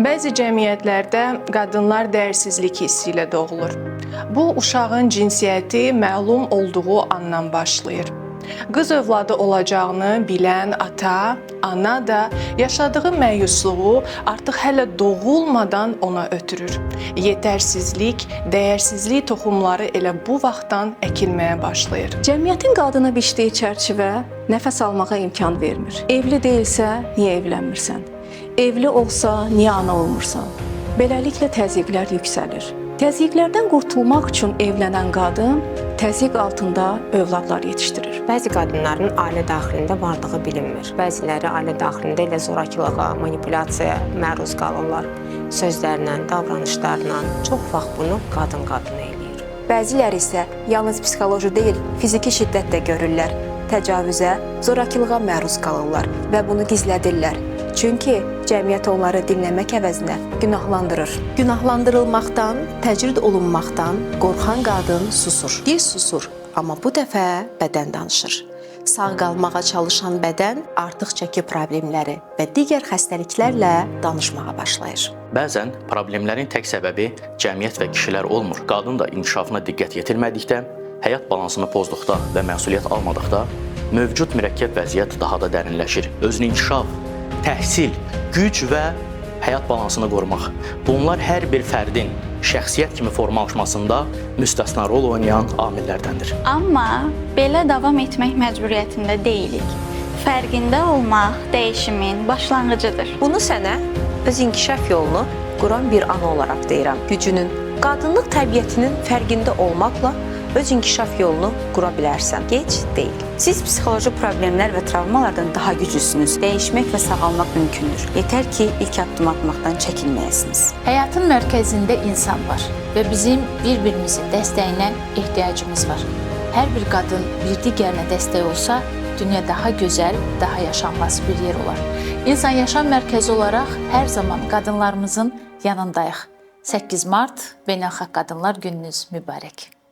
Bəzi cəmiyyətlərdə qadınlar dəyərsizlik hissi ilə doğulur. Bu uşağın cinsiyyəti məlum olduğu andan başlayır. Qız övladı olacağını bilən ata, ana da yaşadığı məyusluğu artıq hələ doğulmadan ona ötürür. Yetərsizlik, dəyərsizlik toxumları elə bu vaxtdan əkilməyə başlayır. Cəmiyyətin qadına biçdiyi çərçivə nəfəs almağa imkan vermir. Evli deyilsə, niyə evlənmirsən? Evli olsa, niyə ana olmursan? Beləliklə təzyiqlər yüksəlir. Təzyiqlərdən qurtulmaq üçün evlənən qadın təzyiq altında övladlar yetişdirir. Bəzi qadınların ailə daxilində varlığı bilinmir. Bəziləri ailə daxilində elə zorakılığa, manipulyasiyaya məruz qalırlar. Sözlərlə, davranışlarla çox vaxt bunu qadın qadına eləyir. Bəziləri isə yalnız psixoloji deyil, fiziki şiddət də görürlər. Təcavüzə, zorakılığa məruz qalırlar və bunu gizlədirlər. Çünki cəmiyyət onları dinləmək əvəzinə günahlandırır. Günahlandırılmaqdan, təcrid olunmaqdan qorxan qadın susur. Dil susur, amma bu dəfə bədən danışır. Sağ qalmağa çalışan bədən artıq çəki problemləri və digər xəstəliklərlə danışmağa başlayır. Bəzən problemlərin tək səbəbi cəmiyyət və kişilər olmur. Qadın da inkişafına diqqət yetirmədikdə, həyat balansını pozduqda və məsuliyyət almadıqda mövcud mürəkkəb vəziyyət daha da dərinləşir. Özünü inkişaf, təhsil, güc və həyat balansını qorumaq. Bunlar hər bir fərdin şəxsiyyət kimi formalaşmasında müstəsna rol oynayan amillərdəndir. Amma belə davam etmək məcburiyyətində deyilik. Fərqində olmaq dəyişimin başlanğıcıdır. Bunu sənə öz inkişaf yolunu quran bir ana olaraq deyirəm. Gücünün, qadınlıq təbiətinin fərqində olmaqla öz inkişaf yolunu qura bilərsən. Gec deyil. Siz psixoloji problemlər və travmalardan daha güclüsünüz. Dəyişmək və sağalmaq mümkündür. Yetər ki, ilk addımı atmaqdan çəkinməyəsiniz. Həyatın mərkəzində insan var və bizim bir-birimizin dəstəyinə ehtiyacımız var. Hər bir qadın bir digərinə dəstək olsa, dünya daha gözəl, daha yaşanmaz bir yer olar. İnsan Yaşam Mərkəzi olaraq hər zaman qadınlarımızın yanındayıq. 8 Mart Beynəlxalq Qadınlar Gününüz mübarək.